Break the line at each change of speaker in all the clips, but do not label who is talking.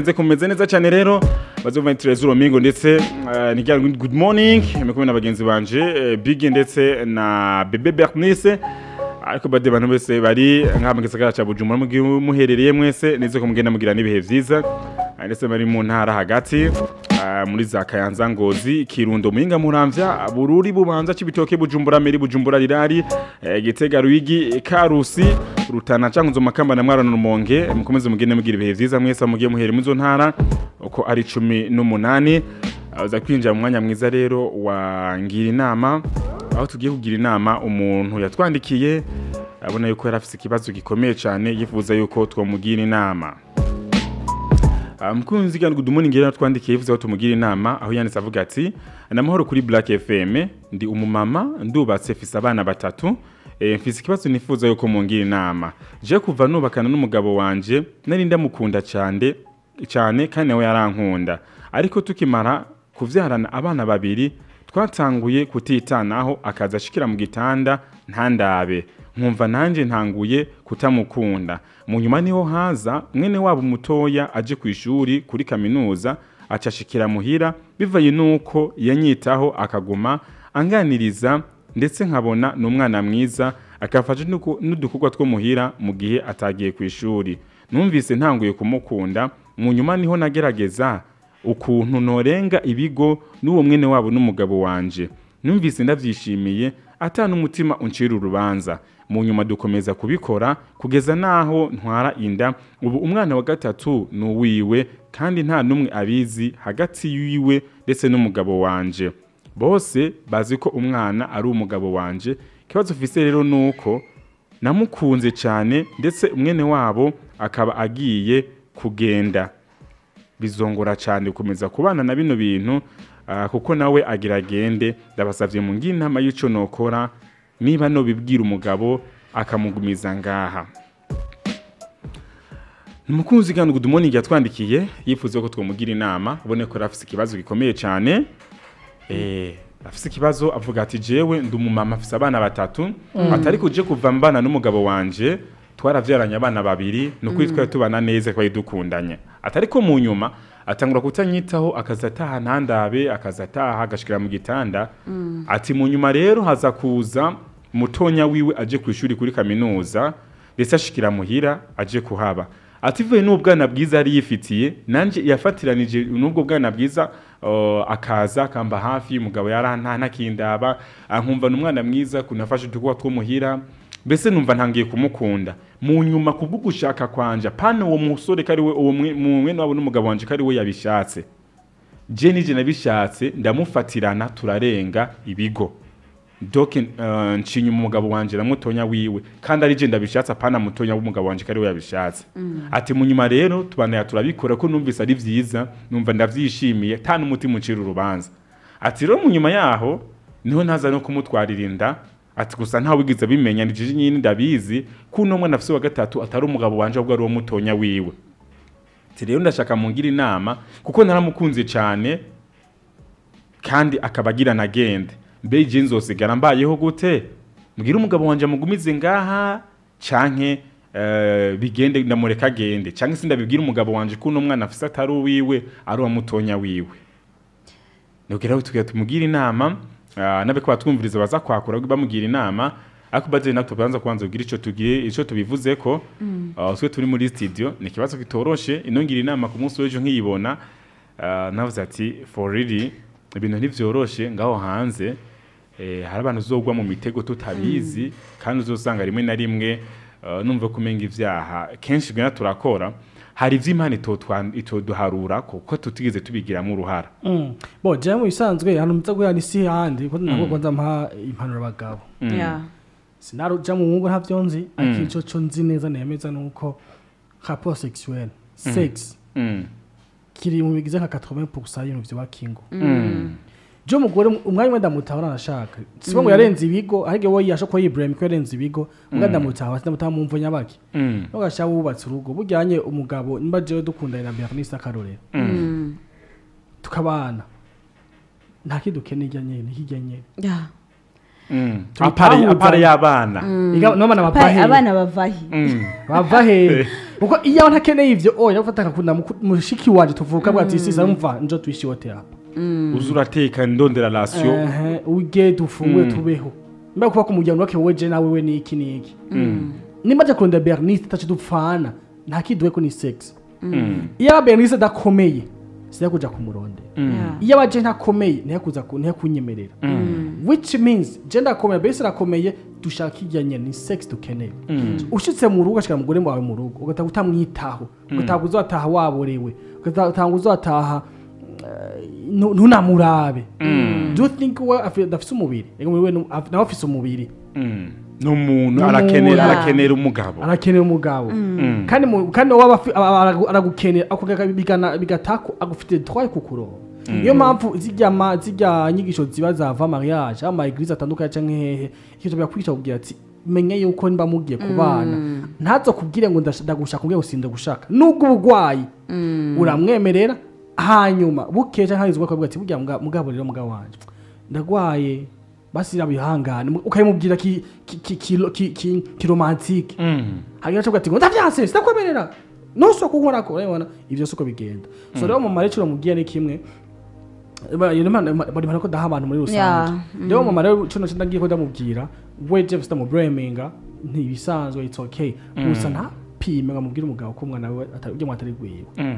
Nze kumeze neza cyane rero bazumva Trezor Mingo ndetse nigira good morning mekumwe na bagenzi banje Big ndetse na Bebe Bernice, ariko bade bantu bese bari nka mu gisagara ca Bujumbura muherereye mwese nize ko mugenda mugira nibihe vyiza, ndetse bari mu ntara hagati muri za Kayanza, Ngozi, Kirundo, Muyinga, Muramvya, Bururi, Bubanza, Cibitoke, Bujumbura Meri, Bujumbura Rirari, Gitega, Ruyigi, Karusi, Rutana, Cankuzo, Makamba na Mwaro na Rumonge. Mukomeze mugende mugira ibihe vyiza mwese mugiye muhere mu zo ntara uko ari 18. Aza kwinjira mu mwanya mwiza rero wa ngira inama, aho tugiye kugira inama umuntu yatwandikiye abona yuko yari afise ikibazo gikomeye cyane yifuza yuko twomugira inama. Mukunzi kandi good morning ngira twandikiye yifuza ko tumugira inama, aho yanditse avuga ati: "Namahoro kuri Black FM, ndi umumama ndubatse mfise abana batatu, mfise ikibazo nifuza yuko mungira inama. Je kuva nubakana n'umugabo wanje nari ndamukunda cyane cyane kandi nawe yarankunda, ariko tukimara kuvyarana abana babiri twatanguye kutitanaho, akaza ashikira mu gitanda ntandabe, nkumva nanje ntanguye kutamukunda. Mu nyuma niho haza mwene wabo mutoya aje ku ishuri kuri kaminuza, acashikira muhira, bivaye nuko yanyitaho akaguma anganiriza, ndetse nkabona n'umwana mwiza akafasha n'udukorwa two muhira mu gihe atagiye ku ishuri. Numvise ntanguye kumukunda. Mu nyuma niho nagerageza ukuntu norenga ibigo n'uwo mwene wabo n'umugabo wanje. Numvise ndavyishimiye ata n'umutima uncira urubanza. Mu nyuma dukomeza kubikora kugeza naho ntwara inda. Ubu umwana wa gatatu ni uwiwe kandi nta n'umwe abizi hagati yiwe ndetse n'umugabo wanje. Bose bazi ko umwana ari umugabo wanje. Ikibazo mfise rero nuko namukunze cyane ndetse umwene wabo akaba agiye kugenda. Bizongora cyane gukomeza kubana na bino bintu kuko nawe agira agende. Ndabasavye mungira inama y'ico nokora, niba no bibwira umugabo akamugumiza ngaha." Umukunzi kandi good morning yatwandikiye yifuza ko twomugira inama, ubone ko afise ikibazo gikomeye cyane. Afise ikibazo avuga ati: "Jewe ndi umumama afise abana batatu, atari kuje kuva mbana n'umugabo wanje twaravyaranye abana babiri, nukuri twari tubana neza twari dukundanye, atari ko mu nyuma atangura kutanyitaho, akaza ataha ntandabe, akaza ataha agashikira mu gitanda." Ati mu nyuma rero haza kuza mutonya wiwe aje ku ishuri kuri kaminuza, ndetse ashikira muhira aje kuhaba. Ati vuye n'ubwana bwiza yari yifitiye, nanje yafatiranije n'ubwo bwana bwiza, akaza akamba hafi, umugabo yaranta ntakindaba, ankumva n'umwana mwiza kunafasha udukorwa two muhira, mbese numva ntangiye kumukunda. Mu nyuma kubw'ugushaka kwanje, pana uwo musore kari we, uwo mwene wabo n'umugabo wanje kari we yabishatse, je nije nabishatse, ndamufatirana turarenga ibigo, donc nshinya umugabo wanje na mutonya wiwe, kandi ari je ndabishatse, apana mutonya w'umugabo wanje kari we yabishatse. Ati mu nyuma rero tubana turabikora ko numvise ari vyiza, numva ndavyishimiye ta n'umutima uncira urubanza. Ati rero mu nyuma yaho niho ntaza no kumutwarira inda. Ati gusa nta wigize abimenya, ni jeje nyine ndabizi ko uno mwana afise wa gatatu atari umugabo wanje ahubwo ari uwo mutonya wiwe. Ati rero ndashaka mungira inama kuko naramukunze cyane kandi akaba agira nagende. Mbe je nzosigara mbayeho gute? Mbwira umugabo wanje amugumize ngaha canke bigende ndamureka agende, canke sindabibwira umugabo wanje ko uno mwana afise atari uwiwe ari uwa mutonya wiwe? Nugira tugira tumugira inama, nabe ko batwumviriza baza kwakura bamugira inama, ariko baje natwe tubanza kubanza kugira ico tugiye ico tubivuze ko twe turi muri studio. Ni ikibazo kitoroshe. Inongira inama ku munsi w'ejo nkiyibona, navuze ati for really ibintu ntivyoroshe ngaho hanze. Hari abantu uzogwa mu mitego tutabizi, kandi uzosanga rimwe na rimwe numva kumenga ivyaha kenshi gana turakora hari ivy'Imana itoduharura kuko tutigeze tubigiramo uruhara.
Bo je mu bisanzwe hano muza guhana isi handi ko nabwo kwanza mpa impanuro abagabo. Sinaruja mu ngo ntavyo nzi, ariko ico co nzi neza nemeza nuko rapport sexuel, sex, kiri mu bigize nka 80% y'ibintu vyubaka ingo. Je umugore umwanya umwe ndamutahura arashaka, sibo ngo yarenze ibigo, ariko we yasha ko yibrem ko yarenze ibigo, ubwo ndamutahura ndamutaha mu mvo nyabaki. Ugasha wubatse urugo bujyanye umugabo, nimba jewe dukundanye na Bernice akarorero, tukabana, nta kidukeneye ijya nyene hirya nyene.
Apare y'abana.
Iga n'abana bava
Pa-
he?
Abana bava he?
Bava he? Kuko iyo ntakeneye ivyo oya gufata akakunda mushiki wanje tuvuka bwa ati sisa mva njo tuishi wote hapa.
Uzurateka ndondera ration.
Uge dufungue tubeho. Mba kuba kumujyana wake wewe je nawe we niki niki. Nimba je kurondera Bernice tachi dupfana ntakidwe ko ni sex. Iyo Bernice adakomeye siyakuja kumurondera. Iyo abaje ntakomeye ntiyakuza ntiyakunyemerera. Which means je ndakomeye Bernice arakomeye dushaka ijyanye ni sex dukeneye. Ushitse mu rugo ashika mugore wawe mu rugo ugataha utamwitaho, ugataha uzataha waborewe, ugataha uzataha ntunamurabe. Do you think we afise umubiri? Ego wewe nawe afise umubiri.
N'umuntu arakenera umugabo.
Arakenera umugabo. Kandi kandi waba aragukenera akugaga bigana bigatako agufite droit kukuronka. Niyo mpamvu zijya nyigisho ziba zava mariage ama église atandukanye canke hehe icyo byakwica kugira ati menye yuko nimba mugiye kubana ntazo kubwire ngo ndagushaka kugira usinda gushaka nubwo ubugwayi uramwemerera hanyuma bukeje nkalizwa kuvuga ati burya mugabo rero mugabo wanje ndagwaye basi rabihangane ukayimubwira ki ki ki ki romantique hanyuma cyo ati ngo ndavyanse sinakwemerera nuso kunkora ko urabona ivyo suko bigenda. So rero mu mareciro mubwiye ni kimwe bari ko daha abantu muri rusange. Rero mu marero cyo ndagiye ko ndamubwira we Jeff ndamubraminga ntibisanzwe it's okay gusa nta pime ngamubwira umugabo ko umwana we atari ujye mwatari gwiwe.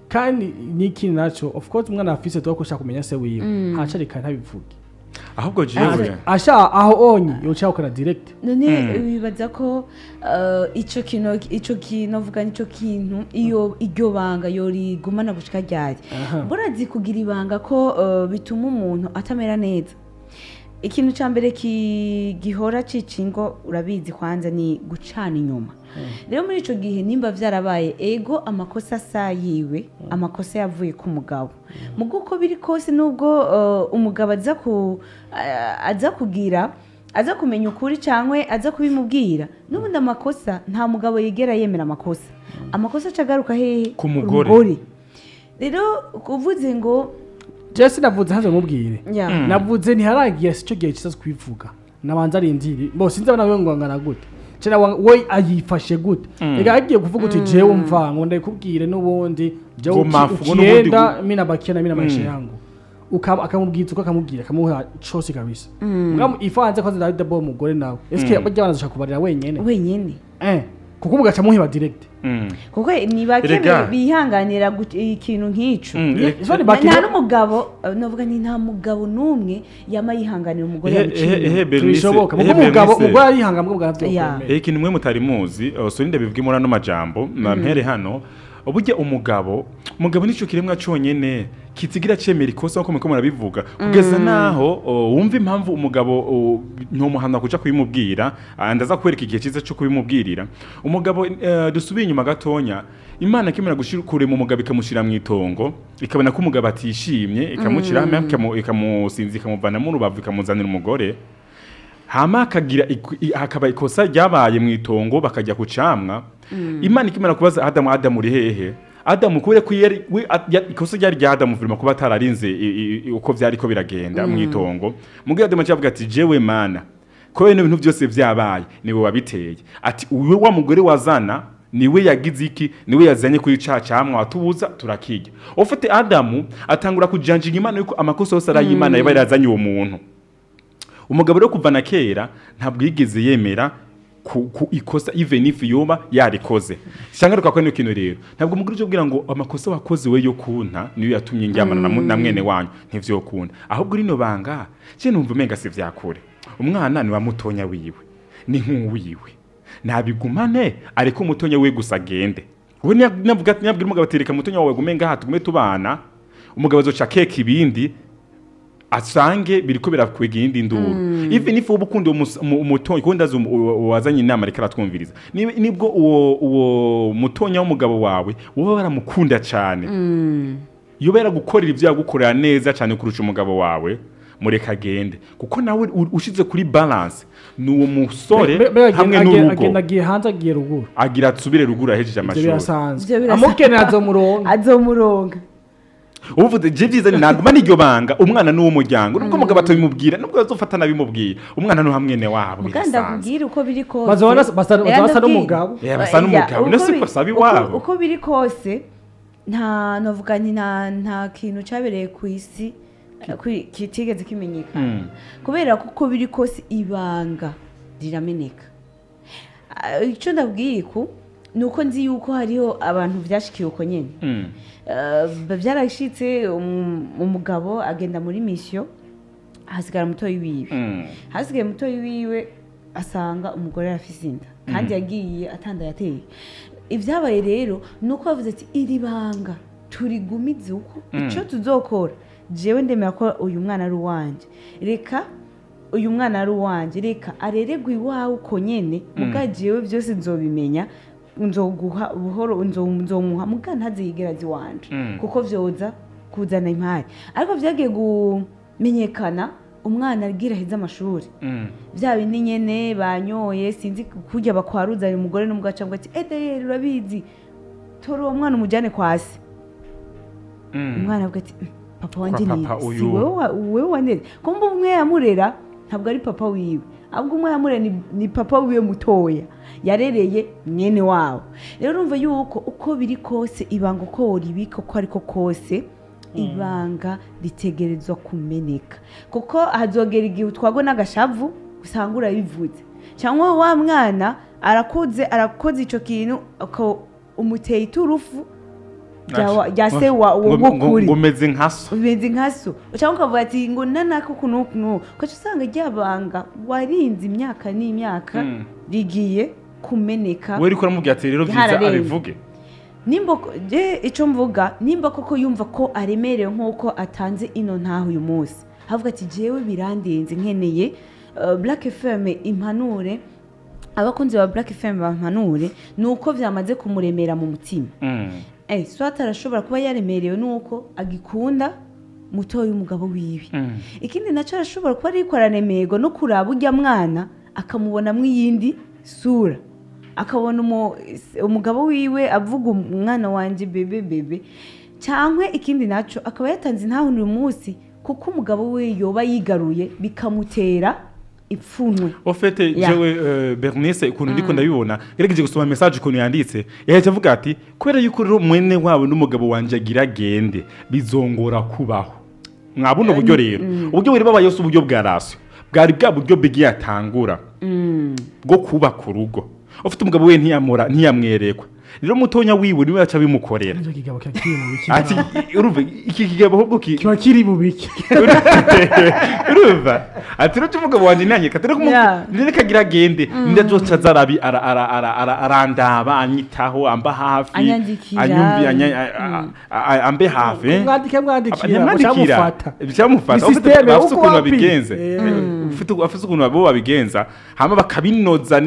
Kandi niki naco of course umwana afise twakoshaka kumenya se wiwe hacarika ntabivuge
ahubwo jewe
asha aho onye yoca ukana direct.
None wibaza ko ico kintu vuga nico kintu iyo iryo banga yori gumana gushika ryari burazi kugira ibanga ko bituma umuntu atamera neza. Ikintu ca mbere gihora cicingo urabizi kwanza ni gucana inyuma. Rero muri ico gihe nimba vyarabaye ego amakosa sayiwe amakosa yavuye ku mugabo. Mugo uko biri kose nubwo umugabo aza kugira aza kumenya ukuri cyangwa aza kubimubwira nubundi amakosa nta mugabo yigera yemera amakosa. Amakosa acagaruka hehe
ku mugore.
Rero kuvuze ngo
Jesse navuze hazo mubwire. Navuze ntiharagiye sico gihe kisaza kwivuga. Nabanza arindiri. Bo sinzi abana we ngo ngana gute. Cera we ayifashe gute. Ega agiye kuvuga uti jewe mva ngo ndakubwire nubundi jewe ukienda mina bakia na mina maisha yangu. Akamubwiza uko akamubwira akamuha chose kabisa. Mugamu ifanze ko David bo mugore nawe. Eske bajya banazashaka kubarira wenyene.
Wenyene.
Kuko mugaca muhiba direct.
Kuko ni bake bihanganira ikintu nk'ico. Nta n'umugabo novuga ni nta mugabo numwe yama yihanganira umugore yamuciye.
Bishoboka kuko umugabo umugore arihanga mugabo bwavyo.
Ikintu mwe mutari muzi sorinde bivuge muri ano majambo mpere hano ubujye umugabo nico kiremwa cyonyene kitsigira cemera ikosa nko muko murabivuga kugeza naho wumva impamvu umugabo ntomuhana kuja kubimubwira ndaza kwereka igihe cyiza cyo kubimubwirira. Umugabo dusubiye inyuma gatonya Imana kimera gushira kure mu mugabo ikamushira mu itongo ikabona ko umugabo atishimye ikamucira ikamusinzi ikamuvana mu rubavu ikamuzanira umugore hama akagira hakaba ikosa ryabaye mu itongo bakajya kucamwa. Imana ikimera kubaza Adamu uri hehe Adamu kubera ko yari ikosa ryari rya Adamu virima kuba atararinze uko vyari ko biragenda mu itongo mugihe Adamu avuga ati jewe mana ko bino bintu byose vyabaye niwe wabiteye ati uwe wa mugore wazana niwe yagize iki niwe yazanye kuri ca camwa atubuza turakijya. Ufite Adamu atangura kujanjinga Imana yuko amakosa yose ari Imana yaba yarazanye uwo muntu. Umugabo rero kuva na kera ntabwo yigeze yemera ku ikosa even if yoba yarikoze. Shangaruka ko niyo kintu rero ntabwo umugore uje kugira ngo amakosa wakoze we yo kunta niyo yatumye njyamana na mwene wanyu ntivyo kunda ahubwo rino banga cye numva umenga si vyakure umwana ni wa mutonya wiwe ni nkuwiwe nabigumane ariko umutonya we gusa agende we navuga nyabwira umugabo atereka mutonya wawe gumenga hatugume tubana umugabo azoca keke ibindi asange biriko birakwega iyindi nduru. Even if ubukundi umutonya kuko ndazi wazanye inama reka aratwumviriza nibwo uwo mutonya w'umugabo wawe wowe baramukunda cyane iyo baragukorera ibyo yagukorera neza cyane kurusha umugabo wawe mureka agende kuko nawe ushize kuri balance ni uwo musore hamwe n'urugo
agenda agiye hanze agiye ruguru
agira atsubire ruguru ahejeje amashuri
amukenera azomuronga
Uvuze je vyiza ni naguma n'iryo banga, umwana n'uwo muryango, nubwo umugabo atabimubwira, nubwo azofata nabimubwira, umwana no hamwene wabo.
Muganda
Birasanzwe.
Kubwira uko biri kose.
Bazobona basa n'umugabo.
Eh, basa n'umugabo. No siko sabi wabo.
Uko biri kose, nta novuga nti nta kintu cyabereye ku isi kitigeze kimenyekana. Kubera ko uko biri kose ibanga rirameneka. Icyo ndabwiye ku ni uko nzi yuko hariho abantu byashikiye uko nyine. Byarashitse umugabo agenda muri mission, hasigara mutoyi wiwe. Hasigaye mutoyi wiwe asanga umugore arafise inda, kandi yagiye atanda yateye. Ibyabaye rero ni uko bavuze ati iri banga turigumize uko, icyo tuzokora jewe ndemera ko uyu mwana ari uwanje, reka uyu mwana ari uwanje, reka areregwe iwawe uko nyene, muga jewe byose nzobimenya, nzoguha buhoro, nzomuha, muga ntazigera azi iwanje, kuko vyoza kuzana impari. Ariko vyagiye kumenyekana umwana agira aheze amashuri, bya bindi nyene banyoye, sinzi kurya bakwaruzanya umugore n'umugabo, aca avuga ati edeyeri urabizi, tora uwo mwana umujyane kwa se. Umwana avuga ati papa wanje
Kwa
ni
papa
si
uyu.
Wewe waneze. Kumbe umwe yamurera ntabwo ari papa wiwe, ahubwo umwe yamurera ni papa wiwe mutoya yarereye mwene wabo. Rero urumva yuko uko biri kose ibanga uko woribika uko ariko kose, ibanga ritegerezwa kumeneka, kuko hazogera igihe utwagwa n'agashavu usanga urabivuze, cyangwa wa mwana arakoze ico kintu umuteye iturufu rya se wa w'ukuri,
ngo umeze nka so,
umeze nka so, cyangwa ukavuga ati ngo nanaka uku n'uku n'uku, ugaca usanga rya banga warinze imyaka n'imyaka rigiye kumeneka.
We uriko uramubwira ati rero vyiza
Hararenze.
abivuge.
Nimba je icyo mvuga, nimba koko yumva ko aremerewe nk'uko atanze ino ntaho uyu munsi, avuga ati jewe birandenze, nkeneye Black FM impanure, abakunzi ba Black FM bampanure, nuko vyamaze kumuremera mu mutima. Swat arashobora kuba yaremerewe nuko agikunda mutoyi umugabo wiwe. Ikindi naco arashobora kuba ariko araremerwa no kuraba urya mwana akamubonamwo iyindi sura, akabona umugabo wiwe avuga umwana wanje bebe bebe, cyangwa ikindi naco akaba yatanze intaho uyu munsi kuko umugabo we yoba yigaruye bikamutera ipfunwe.
Au fait, jewe Bernice ukuntu ndiko ndabibona, gerageje gusoma message ukuntu yanditse, yaje avuga ati kubera yuko rero mwene wawe n'umugabo wanje agira gende bizongora kubaho. Mwabuno buryo rero, uburyo buri babaye yose uburyo bwa rasio bwari bwa buryo bigiye atangura bwo kubaka urugo. Ufite umugabo we ntiyamura ntiyamwerekwa, rero mutonya wiwe niwe yaca bimukorera.
Nicyo kigabo kiri mu biki?
Ati urumva iki kigabo ahubwo
kiba kiri mu biki?
Urumva ati rero umugabo wanje ntiyanyereka, ati rero kagira gende ndazoca zarabi arandaba anyitaho amba hafi
anyandikira
ambe hafi
mwandike mwandikira
cyamufata cyamufata
Ni systeme
ufite ukuntu
uko wapi.
babigenza, ufite ukuntu abo babigenza hama bakabinoza.